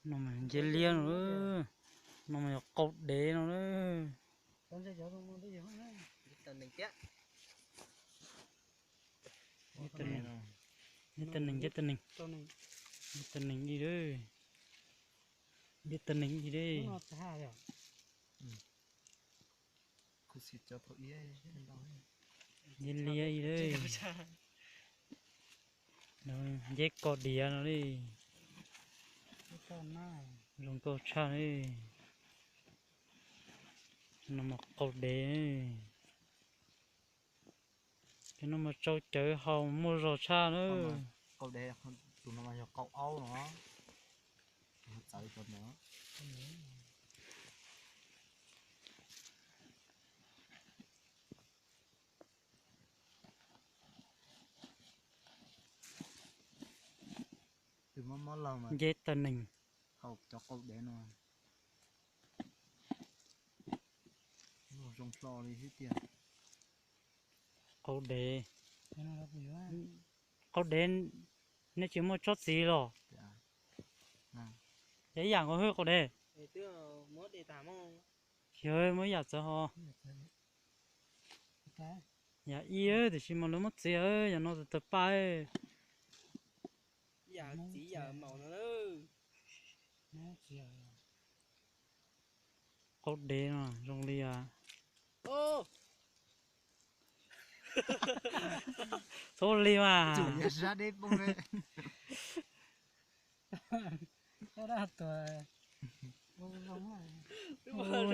No mas nceb liab no, no mas yog qau dev no na. Nceb tag neeg, nceb tag neeg, nceb tag neeg li, nceb tag neeg li. Nceb liab li, nceb ko diav no li. Zoo nkauj tshaj li. No mas qau dev. Cov no mas tsau cawv haus muaj zog tshaj na. Qau dev, tus no mas yog qau aub no. Txawv cov no. Tus mob mob laug mas nceb tag neeg. Haus cov qau dev no. Zoo hlo li xwb tiag. Qau dev, qau dev, nej tsis muaj tsob txiv los? Yog ib yam nkaus hwb qau dev. Yog muab ib yam txawv ho. Yam ib tiam sis mas lawv muab txiav, yam no tawg paj. Qau dev no zoo li a. Txhob li mas.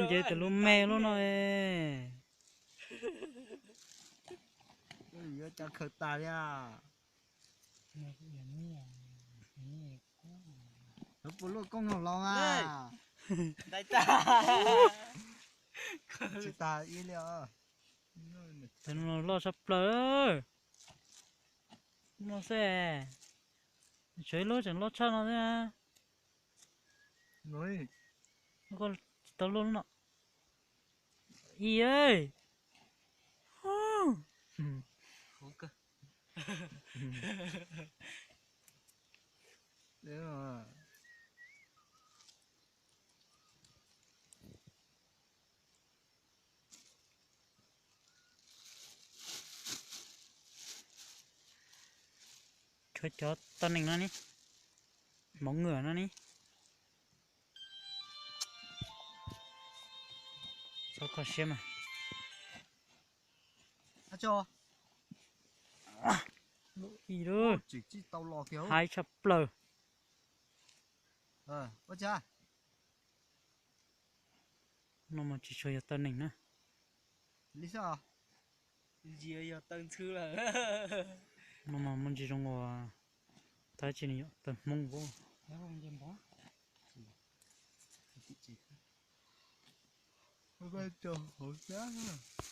Nce tus lub me lub no. Yuav cov khaws tas li. Lawv puas luaj koob los los mas. Tsis tas ib li. Cov no loj tshaj plaws. No xwb, tshuav ib lub tseem loj tshaj no thiab. Koj tsis tau luaj lub no. Ib, tshuav cov tau neeg no ne, mov ngwm no ne. Txhob kho siab mas. Lub ib lub, haib tshaj plaws. No mas tsis tshua yog tau neeg na. No mas muaj ntsis zoo ua, tab tsis yog tau Hmoob.